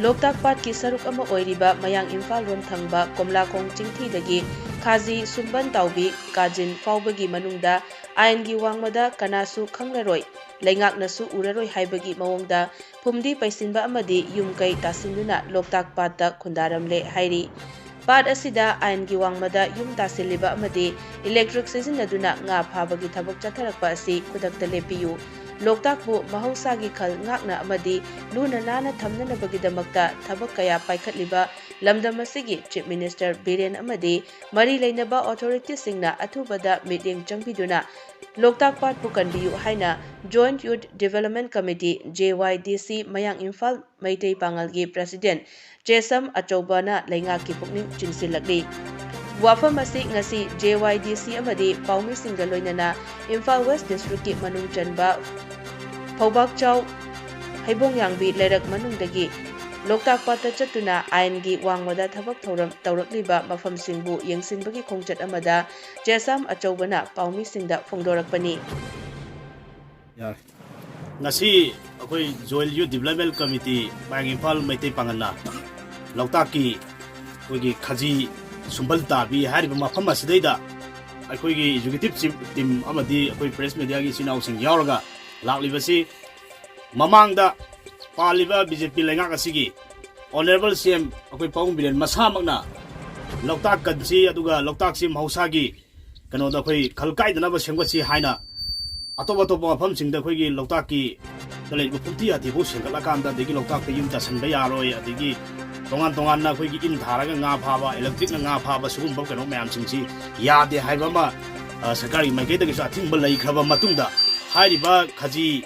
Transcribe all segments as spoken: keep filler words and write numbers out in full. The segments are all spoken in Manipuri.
ꯂꯣꯛꯇꯥꯛ ꯄꯥꯠꯀꯤ ꯁꯔꯨꯛ ꯑꯃ ꯑꯣꯏꯔꯤꯕ ꯃꯌꯥꯡ ꯏꯝꯐꯥꯜ ꯔꯣꯝ ꯊꯪꯕ ꯀꯣꯝꯂꯥꯈꯣꯡ ꯆꯤꯡꯊꯤꯗꯒꯤ ꯈꯥꯖꯤ ꯁꯨꯝꯕꯟ ꯇꯥꯎꯕꯤ ꯀꯥꯖꯤꯟ ꯐꯥꯎꯕꯒꯤ ꯃꯅꯨꯡꯗ ꯑꯥꯏꯟꯒꯤ ꯋꯥꯡꯃꯗ ꯀꯅꯥꯁꯨ ꯈꯪꯂꯔꯣꯏ, ꯂꯩꯉꯥꯛꯅꯁꯨ ꯎꯔꯔꯣꯏ ꯍꯥꯏꯕꯒꯤ ꯃꯑꯣꯡꯗ ꯐꯨꯝꯗꯤ ꯄꯩꯁꯤꯟꯕ ꯑꯃꯗꯤ ꯌꯨꯝ ꯀꯩ ꯇꯥꯁꯤꯟꯗꯨꯅ ꯂꯣꯛꯇꯥꯛ ꯄꯥꯠꯇ ꯈꯨꯟꯗꯥꯔꯝꯂꯦ ꯍꯥꯏꯔꯤ꯫ ꯄꯥꯠ ꯑꯁꯤꯗ ꯑꯥꯏꯟꯒꯤ ꯋꯥꯡꯃꯗ ꯌꯨꯝ ꯇꯥꯁꯤꯜꯂꯤꯕ ꯑꯃꯗꯤ ꯏꯂꯦꯛꯇ꯭ꯔꯤꯛ ꯁꯤꯖꯤꯟꯅꯗꯨꯅ ꯉꯥ ꯐꯥꯕꯒꯤ ꯊꯕꯛ ꯆꯠꯊꯔꯛꯄ ꯑꯁꯤ ꯈꯨꯗꯛꯇ ꯂꯦꯞꯄꯤꯌꯨ꯫ ꯂꯣꯛꯇꯥꯛꯄꯨ ꯃꯍꯧꯁꯥꯒꯤ ꯈꯜ ꯉꯥꯛꯅ ꯑꯃꯗꯤ ꯂꯨꯅ ꯅꯥꯟꯅ ꯊꯝꯅꯅꯕꯒꯤꯗꯃꯛꯇ ꯊꯕꯛ ꯀꯌꯥ ꯄꯥꯏꯈꯠꯂꯤꯕ ꯂꯝꯗꯝ ꯑꯁꯤꯒꯤ Chief Minister ꯕꯤꯔꯦꯟ ꯑꯃꯗꯤ ꯃꯔꯤ ꯂꯩꯅꯕ ꯑꯣꯊꯣꯔꯤꯇꯤꯁꯤꯡꯅ ꯑꯊꯨꯕꯗ ꯃꯤꯠꯌꯦꯡ ꯆꯪꯕꯤꯗꯨꯅ ꯂꯣꯛꯇꯥꯛ ꯄꯥꯠꯄꯨ ꯀꯟꯕꯤꯌꯨ ꯍꯥꯏꯅ Joint Youth Development Committee, J Y D C, ꯃꯌꯥꯡ ꯏꯝꯐꯥꯜ ꯃꯩꯇꯩ ꯄꯥꯉꯜꯒꯤ President ꯆꯦꯁꯝ ꯑꯆꯧꯕꯅ ꯂꯩꯉꯥꯛꯀꯤ ꯄꯨꯛꯅꯤꯡ ꯆꯤꯡꯁꯤꯜꯂꯛꯂꯤ꯫ ꯋꯥꯐꯝ ꯑꯁꯤ ꯉꯁꯤ J Y D C ꯑꯃꯗꯤ ꯄꯥꯎꯃꯤꯁꯤꯡꯒ ꯂꯣꯏꯅꯅ ꯏꯝꯐꯥꯜ West Districtꯀꯤ ꯃꯅꯨꯡ ꯆꯟꯕ ꯐꯧꯕꯥꯛꯆꯥꯎ ꯍꯩꯕꯣꯡꯌꯥꯡꯕꯤ ꯂꯩꯔꯛ ꯃꯅꯨꯡꯗꯒꯤ ꯂꯣꯛꯇꯥꯛ ꯄꯥꯠꯇ ꯆꯠꯇꯨꯅ ꯑꯥꯏꯟꯒꯤ ꯋꯥꯡꯃꯗ ꯊꯕꯛ ꯊꯧꯔꯝ ꯇꯧꯔꯛꯂꯤꯕ ꯃꯐꯝꯁꯤꯡꯕꯨ ꯌꯦꯡꯁꯤꯟꯕꯒꯤ ꯈꯣꯡꯆꯠ ꯑꯃꯗ ꯆꯦꯁꯥꯝ ꯑꯆꯧꯕꯅ ꯄꯥꯎꯃꯤꯁꯤꯡꯗ ꯐꯣꯡꯗꯣꯔꯛꯄꯅꯤ꯫ ꯌꯥꯔꯦ꯫ ꯉꯁꯤ ꯑꯩꯈꯣꯏ Joint Youth Development Committee ꯃꯌꯥꯡ ꯏꯝꯐꯥꯜ ꯃꯩꯇꯩ ꯄꯥꯉꯜꯅ ꯂꯣꯛꯇꯥꯛꯀꯤ ꯑꯩꯈꯣꯏꯒꯤ ꯈꯖꯤ ꯁꯨꯝꯕꯜ ꯇꯥꯕꯤ ꯍꯥꯏꯔꯤꯕ ꯃꯐꯝ ꯑꯁꯤꯗꯩꯗ ꯑꯩꯈꯣꯏꯒꯤ executive team ꯑꯃꯗꯤ ꯑꯩꯈꯣꯏ press mediaꯒꯤ ꯏꯆꯤꯟ ꯏꯅꯥꯎꯁꯤꯡ ꯌꯥꯎꯔꯒ ꯂꯥꯛꯂꯤꯕꯁꯤ, ꯃꯃꯥꯡꯗ ꯄꯥꯜꯂꯤꯕ B J P ꯂꯩꯉꯥꯛ ꯑꯁꯤꯒꯤ Honourable C M ꯑꯩꯈꯣꯏ ꯄꯥꯕꯨꯡ ꯕꯤꯔꯦꯟ ꯃꯁꯥꯃꯛꯅ ꯂꯣꯛꯇꯥꯛ ꯀꯟꯁꯤ, ꯑꯗꯨꯒ ꯂꯣꯛꯇꯥꯛꯁꯤ ꯃꯍꯧꯁꯥꯒꯤ ꯀꯩꯅꯣꯗ ꯑꯩꯈꯣꯏ ꯈꯜ ꯀꯥꯏꯗꯅꯕ ꯁꯦꯝꯒꯠꯁꯤ ꯍꯥꯏꯅ ꯑꯇꯣꯞ ꯑꯇꯣꯞꯄ ꯃꯐꯝꯁꯤꯡꯗ ꯑꯩꯈꯣꯏꯒꯤ ꯂꯣꯛꯇꯥꯛꯀꯤ ꯂꯩꯔꯤꯕ ꯐꯨꯝꯇꯤ ꯍꯥꯊꯤꯐꯥꯎ ꯁꯦꯝꯒꯠꯂꯀꯥꯟꯗ, ꯑꯗꯒꯤ ꯂꯣꯛꯇꯥꯛꯇ ꯌꯨꯝ ꯇꯥꯁꯟꯕ ꯌꯥꯔꯣꯏ, ꯑꯗꯒꯤ ꯇꯣꯉꯥꯟ ꯇꯣꯉꯥꯟꯅ ꯑꯩꯈꯣꯏꯒꯤ ꯏꯟ ꯊꯥꯔꯒ ꯉꯥ ꯐꯥꯕ, electricꯅ ꯉꯥ ꯐꯥꯕ, ꯁꯤꯒꯨꯝꯕ ꯀꯩꯅꯣ ꯃꯌꯥꯝꯁꯤꯡꯁꯤ ꯌꯥꯗꯦ ꯍꯥꯏꯕ ꯑꯃ, ꯑ, ꯁꯔꯀꯥꯔꯒꯤ ꯃꯥꯏꯀꯩꯗꯒꯤꯁꯨ ꯑꯊꯤꯡꯕ ꯂꯩꯈ꯭ꯔꯕ ꯃꯇꯨꯡꯗ, ꯍꯥꯏꯔꯤꯕ ꯈꯖꯤ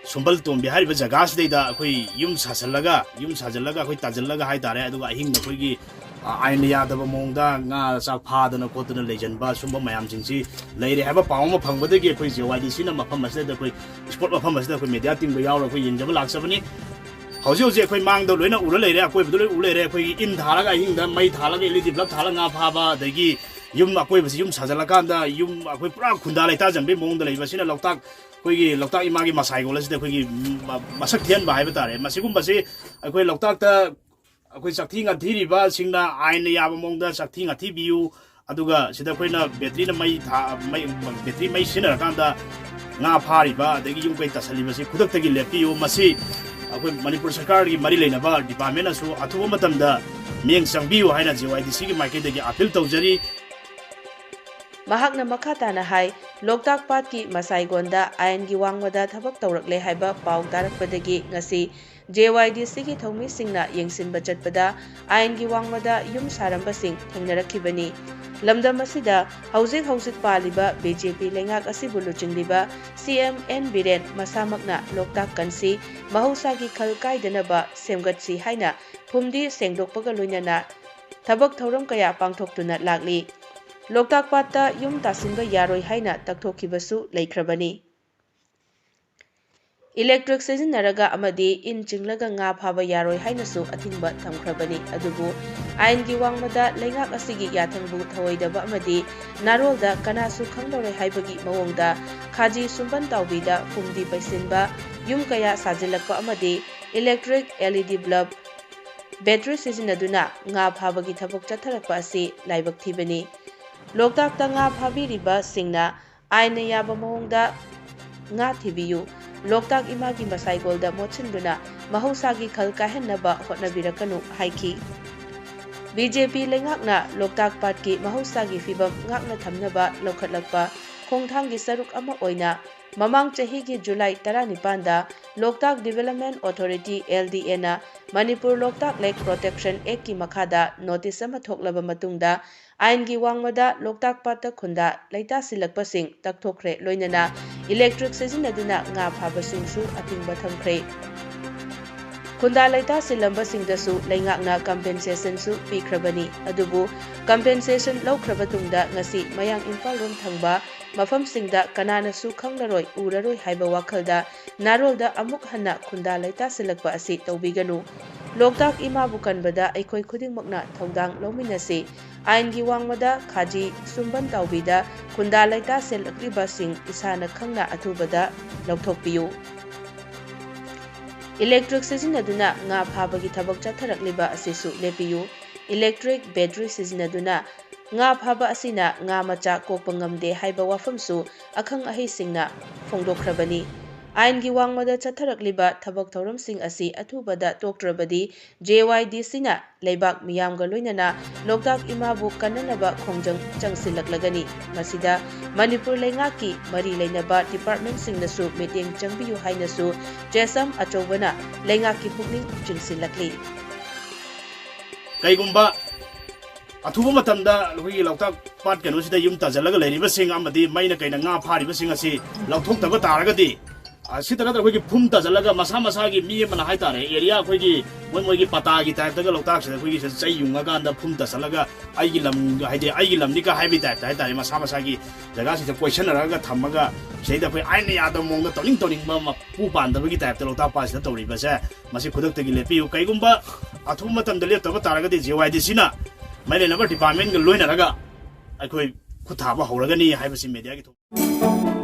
ꯁꯨꯝꯕꯜ ꯇꯣꯝꯕꯤ ꯍꯥꯏꯔꯤꯕ ꯖꯒꯥꯁꯤꯗꯩꯗ ꯑꯩꯈꯣꯏ ꯌꯨꯝ ꯁꯥꯖꯜꯂꯒ, ꯌꯨꯝ ꯁꯥꯖꯜꯂꯒ ꯑꯩꯈꯣꯏ ꯇꯥꯖꯜꯂꯒ ꯍꯥꯏꯇꯥꯔꯦ, ꯑꯗꯨꯒ ꯑꯍꯤꯡꯗ ꯑꯩꯈꯣꯏꯒꯤ, ꯑ, ꯑꯥꯏꯟꯅ ꯌꯥꯗꯕ ꯃꯑꯣꯡꯗ ꯉꯥ ꯆꯥꯛ ꯐꯥꯗꯅ ꯈꯣꯠꯇꯅ ꯂꯩꯖꯟꯕ ꯁꯨꯝꯕ ꯃꯌꯥꯝꯁꯤꯡꯁꯤ ꯂꯩꯔꯦ ꯍꯥꯏꯕ ꯄꯥꯎ ꯑꯃ ꯐꯪꯕꯗꯒꯤ ꯑꯩꯈꯣꯏ J Y D Cꯅ ꯃꯐꯝ ꯑꯁꯤꯗ ꯑꯩꯈꯣꯏ spot ꯃꯐꯝ ꯑꯁꯤꯗ ꯑꯩꯈꯣꯏ media teamꯗꯣ ꯌꯥꯎꯔꯒ ꯑꯩꯈꯣꯏ ꯌꯦꯡꯖꯕ ꯂꯥꯛꯆꯕꯅꯤ꯫ ꯍꯧꯖꯤꯛ ꯍꯧꯖꯤꯛ ꯑꯩꯈꯣꯏ ꯃꯥꯡꯗ ꯂꯣꯏꯅ ꯎꯔ ꯂꯩꯔꯦ, ꯑꯀꯣꯏꯕꯗ ꯂꯣꯏ ꯎ ꯂꯩꯔꯦ꯫ ꯑꯩꯈꯣꯏꯒꯤ ꯏꯟ ꯊꯥꯔꯒ ꯑꯍꯤꯡꯗ ꯃꯩ ꯊꯥꯜꯂꯒ L E D bulb ꯊꯥꯜꯂꯒ ꯉꯥ ꯐꯥꯕ, ꯑꯗꯒꯤ ꯌꯨꯝ ꯑꯀꯣꯏꯕꯁꯤ ꯌꯨꯝ ꯁꯥꯖꯜꯂꯀꯥꯟꯗ ꯌꯨꯝ ꯑꯩꯈꯣꯏ ꯄꯨꯔꯥ ꯈꯨꯟꯗꯥ ꯂꯩꯇꯥꯖꯟꯕꯒꯤ ꯃꯑꯣꯡꯗ ꯂꯩꯕ ꯑꯁꯤꯅ ꯂꯣꯛꯇꯥꯛ, ꯑꯩꯈꯣꯏꯒꯤ ꯂꯣꯛꯇꯥꯛ ꯏꯃꯥꯒꯤ ꯃꯁꯥꯏꯒꯣꯜ ꯑꯁꯤꯗ ꯑꯩꯈꯣꯏꯒꯤ ꯃ-, ꯃꯁꯛ ꯊꯤꯍꯟꯕ ꯍꯥꯏꯕ ꯇꯥꯔꯦ꯫ ꯃꯁꯤꯒꯨꯝꯕꯁꯤ ꯑꯩꯈꯣꯏ ꯂꯣꯛꯇꯥꯛꯇ ꯑꯩꯈꯣꯏ ꯆꯥꯛꯊꯤ ꯉꯥꯛꯊꯤꯔꯤꯕꯁꯤꯡꯅ ꯑꯥꯏꯟꯅ ꯌꯥꯕ ꯃꯑꯣꯡꯗ ꯆꯥꯛꯊꯤ ꯉꯥꯛꯊꯤꯕꯤꯌꯨ, ꯑꯗꯨꯒ ꯁꯤꯗ ꯑꯩꯈꯣꯏꯅ ꯕꯦꯇ꯭ꯔꯤꯅ ꯃꯩ ꯊꯥ-, ꯃꯩ, ꯕꯦꯇ꯭ꯔꯤ ꯃꯩ ꯁꯤꯖꯤꯟꯅꯔꯀꯥꯟꯗ ꯉꯥ ꯐꯥꯔꯤꯕ ꯑꯗꯒꯤ ꯌꯨꯝ ꯀꯩ ꯇꯥꯁꯜꯂꯤꯕꯁꯤ ꯈꯨꯗꯛꯇꯒꯤ ꯂꯦꯞꯄꯤꯌꯨ꯫ ꯃꯁꯤ ꯑꯩꯈꯣꯏ ꯃꯅꯤꯄꯨꯔ ꯁꯔꯀꯥꯔꯒꯤ ꯃꯔꯤ ꯂꯩꯅꯕ ꯗꯤꯄꯥꯔꯠꯃꯦꯟꯅꯁꯨ ꯑꯊꯨꯕ ꯃꯇꯝꯗ ꯃꯤꯠꯌꯦꯡ ꯆꯪꯕꯤꯌꯨ ꯍꯥꯏꯅ ꯖꯦ ꯋꯥꯏ ꯗꯤ ꯁꯤꯒꯤ ꯃꯥꯏꯀꯩꯗꯒꯤ ꯑꯥꯄꯤꯜ ꯇꯧꯖꯔꯤ꯫ ꯃꯍꯥꯛꯅ ꯃꯈꯥ ꯇꯥꯅ ꯍꯥꯏ, ꯂꯣꯛꯇꯥꯛ ꯄꯥꯠꯀꯤ ꯃꯁꯥꯏꯒꯣꯟꯗ ꯑꯥꯏꯟꯒꯤ ꯋꯥꯡꯃꯗ ꯊꯕꯛ ꯇꯧꯔꯛꯂꯦ ꯍꯥꯏꯕ ꯄꯥꯎ ꯇꯥꯔꯛꯄꯗꯒꯤ ꯉꯁꯤ ꯖꯦ ꯋꯥꯏ ꯗꯤ ꯁꯤꯒꯤ ꯊꯧꯃꯤꯁꯤꯡꯅ ꯌꯦꯡꯁꯤꯟꯕ ꯆꯠꯄꯗ ꯑꯥꯏꯟꯒꯤ ꯋꯥꯡꯃꯗ ꯌꯨꯝ ꯁꯥꯔꯝꯕꯁꯤꯡ ꯊꯦꯡꯅꯔꯛꯈꯤꯕꯅꯤ꯫ ꯂꯝꯗꯝ ꯑꯁꯤꯗ ꯍꯧꯖꯤꯛ ꯍꯧꯖꯤꯛ ꯄꯥꯜꯂꯤꯕ ꯕꯤ ꯖꯦ ꯄꯤ ꯂꯩꯉꯥꯛ ꯑꯁꯤꯕꯨ ꯂꯨꯆꯤꯡꯂꯤꯕ ꯁꯤ ꯑꯦꯝ ꯑꯦꯟ ꯕꯤꯔꯦꯟ ꯃꯁꯥꯃꯛꯅ ꯂꯣꯛꯇꯥꯛ ꯀꯟꯁꯤ ꯃꯍꯧꯁꯥꯒꯤ ꯈꯜ ꯀꯥꯏꯗꯅꯕ ꯁꯦꯝꯒꯠꯁꯤ ꯍꯥꯏꯅ ꯐꯨꯝꯗꯤ ꯁꯦꯡꯗꯣꯛꯄꯒ ꯂꯣꯏꯅꯅ ꯊꯕꯛ ꯊꯧꯔꯝ ꯀꯌꯥ ꯄꯥꯡꯊꯣꯛꯇꯨꯅ ꯂꯥꯛꯂꯤ꯫ ꯂꯣꯛꯇꯥꯛ ꯄꯥꯠꯇ ꯌꯨꯝ ꯇꯥꯁꯤꯟꯕ ꯌꯥꯔꯣꯏ ꯍꯥꯏꯅ ꯇꯛꯊꯣꯛꯈꯤꯕꯁꯨ ꯂꯩꯈ꯭ꯔꯕꯅꯤ꯫ ꯏꯂꯦꯛꯇ꯭ꯔꯤꯛ ꯁꯤꯖꯤꯟꯅꯔꯒ ꯑꯃꯗꯤ ꯏꯟ ꯆꯤꯡꯂꯒ ꯉꯥ ꯐꯥꯕ ꯌꯥꯔꯣꯏ ꯍꯥꯏꯅꯁꯨ ꯑꯊꯤꯡꯕ ꯊꯝꯈ꯭ꯔꯕꯅꯤ꯫ ꯑꯗꯨꯕꯨ ꯑꯥꯏꯟꯒꯤ ꯋꯥꯡꯃꯗ ꯂꯩꯉꯥꯛ ꯑꯁꯤꯒꯤ ꯌꯥꯊꯪꯕꯨ ꯊꯧꯑꯣꯏꯗꯕ ꯑꯃꯗꯤ ꯅꯥꯔꯣꯜꯗ ꯀꯅꯥꯁꯨ ꯈꯪꯂꯔꯣꯏ ꯍꯥꯏꯕꯒꯤ ꯃꯑꯣꯡꯗ ꯈꯥꯖꯤ ꯁꯨꯝꯕꯟ ꯇꯥꯎꯕꯤꯗ ꯐꯨꯝꯗꯤ ꯄꯩꯁꯤꯟꯕ, ꯌꯨꯝ ꯀꯌꯥ ꯁꯥꯖꯤꯜꯂꯛꯄ ꯑꯃꯗꯤ ꯏꯂꯦꯛꯇ꯭ꯔꯤꯛ ꯑꯦꯜ ꯏ ꯗꯤ ꯕ꯭ꯂꯕ, ꯕꯦꯇ꯭ꯔꯤ ꯁꯤꯖꯤꯟꯅꯗꯨꯅ ꯉꯥ ꯐꯥꯕꯒꯤ ꯊꯕꯛ ꯆꯠꯊꯔꯛꯄ ꯑꯁꯤ ꯂꯥꯏꯕꯛ ꯊꯤꯕꯅꯤ꯫ ꯂꯣꯛꯇꯥꯛꯇ ꯉꯥ ꯐꯥꯕꯤꯔꯤꯕꯁꯤꯡꯅ ꯑꯥꯏꯟꯅ ꯌꯥꯕ ꯃꯑꯣꯡꯗ ꯉꯥ ꯊꯤꯕꯤꯌꯨ, ꯂꯣꯛꯇꯥꯛ ꯏꯃꯥꯒꯤ ꯃꯁꯥꯏꯒꯣꯜꯗ ꯃꯣꯠꯁꯤꯟꯗꯨꯅ ꯃꯍꯧꯁꯥꯒꯤ ꯈꯜ ꯀꯥꯏꯍꯟꯅꯕ ꯍꯣꯠꯅꯕꯤꯔꯛꯀꯅꯨ ꯍꯥꯏꯈꯤ꯫ ꯕꯤ ꯖꯦ ꯄꯤ ꯂꯩꯉꯥꯛꯅ ꯂꯣꯛꯇꯥꯛ ꯄꯥꯠꯀꯤ ꯃꯍꯧꯁꯥꯒꯤ ꯐꯤꯕꯝ ꯉꯥꯛꯅ ꯊꯝꯅꯕ ꯂꯧꯈꯠꯂꯛꯄ ꯈꯣꯡꯊꯥꯡꯒꯤ ꯁꯔꯨꯛ ꯑꯃ ꯑꯣꯏꯅ ꯃꯃꯥꯡ ꯆꯍꯤꯒꯤ ꯖꯨꯂꯥꯏ ꯇꯔꯥꯅꯤꯄꯥꯟꯗ ꯂꯣꯛꯇꯥꯛ ꯗꯤꯚꯦꯂꯞꯃꯦꯟ ꯑꯣꯊꯣꯔꯤꯇꯤ, ꯑꯦꯜ ꯗꯤ ꯑꯦꯅ ꯃꯅꯤꯄꯨꯔ ꯂꯣꯛꯇꯥꯛ ꯂꯦꯛ ꯄ꯭ꯔꯣꯇꯦꯛꯁꯟ ꯑꯦꯛꯀꯤ ꯃꯈꯥꯗ ꯅꯣꯇꯤꯁ ꯑꯃ ꯊꯣꯛꯂꯕ ꯃꯇꯨꯡꯗ ꯑꯥꯏꯟꯒꯤ ꯋꯥꯡꯃꯗ ꯂꯣꯛꯇꯥꯛ ꯄꯥꯠꯇ ꯈꯨꯟꯗꯥ ꯂꯩꯇꯥꯁꯤꯜꯂꯛꯄꯁꯤꯡ ꯇꯛꯊꯣꯛꯈ꯭ꯔꯦ, ꯂꯣꯏꯅꯅ ꯏꯂꯦꯛꯇ꯭ꯔꯤꯛ ꯁꯤꯖꯤꯟꯅꯗꯨꯅ ꯉꯥ ꯐꯥꯕꯁꯤꯡꯁꯨ ꯑꯊꯤꯡꯕ ꯊꯝꯈ꯭ꯔꯦ꯫ ꯈꯨꯟꯗꯥ ꯂꯩꯇꯥꯁꯤꯜꯂꯝꯕꯁꯤꯡꯗꯁꯨ ꯂꯩꯉꯥꯛꯅ ꯀꯝꯄꯦꯟꯁꯦꯁꯟꯁꯨ ꯄꯤꯈ꯭ꯔꯕꯅꯤ꯫ ꯑꯗꯨꯕꯨ ꯀꯝꯄꯦꯟꯁꯦꯁꯟ ꯂꯧꯈ꯭ꯔꯕ ꯇꯨꯡꯗ ꯉꯁꯤ ꯃꯌꯥꯡ ꯏꯝꯐꯥꯜ ꯔꯣꯝ ꯊꯪꯕ ꯃꯐꯝꯁꯤꯡꯗ ꯀꯅꯥꯅꯁꯨ ꯈꯪꯂꯔꯣꯏ, ꯎꯔꯔꯣꯏ ꯍꯥꯏꯕ ꯋꯥꯈꯜꯗ ꯅꯥꯔꯣꯜꯗ ꯑꯃꯨꯛ ꯍꯟꯅ ꯈꯨꯟꯗꯥ ꯂꯩꯇꯥꯁꯤꯜꯂꯛꯄ ꯑꯁꯤ ꯇꯧꯕꯤꯒꯅꯨ꯫ ꯂꯣꯛꯇꯥꯛ ꯏꯃꯥꯕꯨ ꯀꯟꯕꯗ ꯑꯩꯈꯣꯏ ꯈꯨꯗꯤꯡꯃꯛꯅ ꯊꯧꯗꯥꯡ ꯂꯧꯃꯤꯟꯅꯁꯤ꯫ ꯑꯥꯏꯟꯒꯤ ꯋꯥꯡꯃꯗ ꯈꯥꯖꯤ ꯁꯨꯝꯕꯟ ꯇꯥꯎꯕꯤꯗ ꯈꯨꯟꯗꯥ ꯂꯩꯇꯥꯁꯤꯜꯂꯛꯂꯤꯕꯁꯤꯡ ꯏꯁꯥꯅ ꯈꯪꯅ ꯑꯊꯨꯕꯗ ꯂꯧꯊꯣꯛꯄꯤꯌꯨ꯫ Electric ꯁꯤꯖꯤꯟꯅꯗꯨꯅ ꯉꯥ ꯐꯥꯕꯒꯤ ꯊꯕꯛ ꯆꯠꯊꯔꯛꯂꯤꯕ ꯑꯁꯤꯁꯨ ꯂꯦꯞꯄꯤꯌꯨ꯫ Electric battery ꯁꯤꯖꯤꯟꯅꯗꯨꯅ ꯉꯥ ꯐꯥꯕ ꯑꯁꯤꯅ ꯉꯥ ꯃꯆꯥ ꯀꯣꯛꯄ ꯉꯝꯗꯦ ꯍꯥꯏꯕ ꯋꯥꯐꯝꯁꯨ ꯑꯈꯪ ꯑꯍꯩꯁꯤꯡꯅ ꯐꯣꯡꯗꯣꯛꯈ꯭ꯔꯕꯅꯤ꯫ ꯑꯥꯏꯟꯒꯤ ꯋꯥꯡꯃꯗ ꯆꯠꯊꯔꯛꯂꯤꯕ ꯊꯕꯛ ꯊꯧꯔꯝꯁꯤꯡ ꯑꯁꯤ ꯑꯊꯨꯕꯗ ꯇꯣꯛꯇ꯭ꯔꯕꯗꯤ J Y D Cꯅ ꯂꯩꯕꯥꯛ ꯃꯤꯌꯥꯝꯒ ꯂꯣꯏꯅꯅ ꯂꯣꯛꯇꯥꯛ ꯏꯃꯥꯕꯨ ꯀꯟꯅꯅꯕ ꯈꯣꯡꯖꯪ ꯆꯪꯁꯤꯜꯂꯛꯂꯒꯅꯤ꯫ ꯃꯁꯤꯗ ꯃꯅꯤꯄꯨꯔ ꯂꯩꯉꯥꯛꯀꯤ ꯃꯔꯤ ꯂꯩꯅꯕ departmentꯁꯤꯡꯅꯁꯨ ꯃꯤꯠꯌꯦꯡ ꯆꯪꯕꯤꯌꯨ ꯍꯥꯏꯅꯁꯨ ꯆꯦꯁꯝ ꯑꯆꯧꯕꯅ ꯂꯩꯉꯥꯛꯀꯤ ꯄꯨꯛꯅꯤꯡ ꯆꯤꯡꯁꯤꯜꯂꯛꯂꯤ꯫ ꯀꯩꯒꯨꯝꯕ ꯑꯊꯨꯕ ꯃꯇꯝꯗ ꯑꯩꯈꯣꯏꯒꯤ ꯂꯣꯛꯇꯥꯛ ꯄꯥꯠ ꯀꯩꯅꯣꯁꯤꯗ ꯌꯨꯝ ꯇꯥꯁꯤꯜꯂꯒ ꯂꯩꯔꯤꯕꯁꯤꯡ ꯑꯃꯗꯤ ꯃꯩꯅ ꯀꯩꯅ ꯉꯥ ꯐꯥꯔꯤꯕꯁꯤꯡ ꯑꯁꯤ ꯂꯧꯊꯣꯛꯇꯕ ꯇꯥꯔꯒꯗꯤ, ꯑ, ꯁꯤꯗ ꯅꯠꯇ꯭ꯔꯒ ꯑꯩꯈꯣꯏꯒꯤ ꯐꯨꯝ ꯇꯥꯁꯤꯜꯂꯒ ꯃꯁꯥ ꯃꯁꯥꯒꯤ ꯃꯤ ꯑꯃꯅ ꯍꯥꯏꯇꯥꯔꯦ, area ꯑꯩꯈꯣꯏꯒꯤ ꯃꯣꯏ ꯃꯣꯏꯒꯤ ꯄꯇꯥꯒꯤ typeꯇꯒ ꯂꯣꯛꯇꯥꯛꯁꯤꯗ ꯑꯩꯈꯣꯏꯒꯤ ꯁꯤꯗ ꯆꯩ ꯌꯨꯡꯉꯀꯥꯟꯗ ꯐꯨꯝ ꯇꯥꯁꯤꯜꯂꯒ ꯑꯩꯒꯤ ꯂꯝ, ꯍꯥꯏꯗꯤ ꯑꯩꯒꯤ ꯂꯝꯅꯤꯒ ꯍꯥꯏꯕꯒꯤ typeꯇ ꯍꯥꯏꯇꯥꯔꯦ, ꯃꯁꯥ ꯃꯁꯥꯒꯤ ꯖꯒꯥꯁꯤꯗ ꯀꯣꯏꯁꯟꯅꯔꯒ ꯊꯝꯃꯒ ꯁꯤꯗꯩꯗ ꯑꯩꯈꯣꯏ ꯑꯥꯏꯟꯅ ꯌꯥꯗꯕ ꯃꯑꯣꯡꯗ ꯇꯧꯅꯤꯡ ꯇꯧꯅꯤꯡꯕ ꯃꯄꯨ ꯄꯥꯟꯗꯕꯒꯤ typeꯇ ꯂꯣꯛꯇꯥꯛ ꯄꯥꯠꯁꯤꯗ ꯇꯧꯔꯤꯕꯁꯦ, ꯃꯁꯤ ꯈꯨꯗꯛꯇꯒꯤ ꯂꯦꯞꯄꯤꯌꯨ꯫ ꯀꯩꯒꯨꯝꯕ ꯑꯊꯨꯕ ꯃꯇꯝꯗ ꯂꯦꯞꯇꯕ ꯇꯥꯔꯒꯗꯤ J Y D Cꯅ ꯃꯔꯤ ꯂꯩꯅꯕ departmentꯒ ꯂꯣꯏꯅꯔꯒ ꯑꯩꯈꯣꯏ ꯈꯨꯠ ꯊꯥꯕ ꯍꯧꯔꯒꯅꯤ ꯍꯥꯏꯕꯁꯤ mediaꯒꯤ ꯊꯣꯛ